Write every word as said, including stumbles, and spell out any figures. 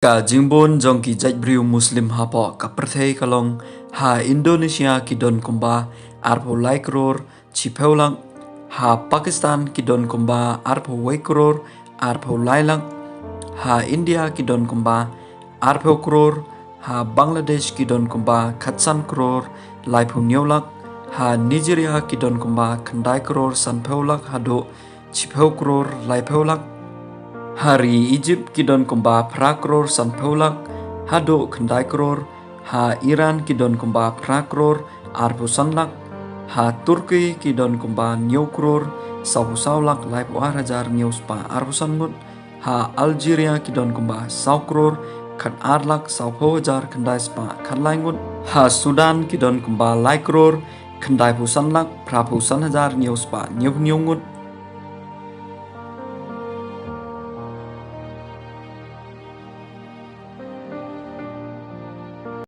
Ka jingbun jong ki jaitbynriew Muslim hapoh ka pyrthei ka long: ha Indonesia ki don kumba arphew lai klur shiphew lak, ha Pakistan ki don kumba arphew wei klur arphew lai lak, ha India ki don kumba arphew klur, ha Bangladesh ki don kumba khatsan klur laiphew hynñiew lak, ha Nigeria ki don kumba khyndai klur sanphew lak haduh shiphew klur laiphew lak, ha ri Egypt ki don kumba phra klur sanphew lak haduh khyndai klur, ha Iran ki don kumba phra klur arphew san lak, ha Turkey ki don kumba hynñiew klur sawphew saw lak laiphew ar hajar hynñiew spah arphew san ngut, ha Algeria ki don kumba saw klur khatar lak sawphew hajar khyndai spah khatlai ngut, ha Sudan ki don kumba lai klur khyndaiphew san lak phraphew san hajar hynñiew spah hynñiew hynñiew ngut,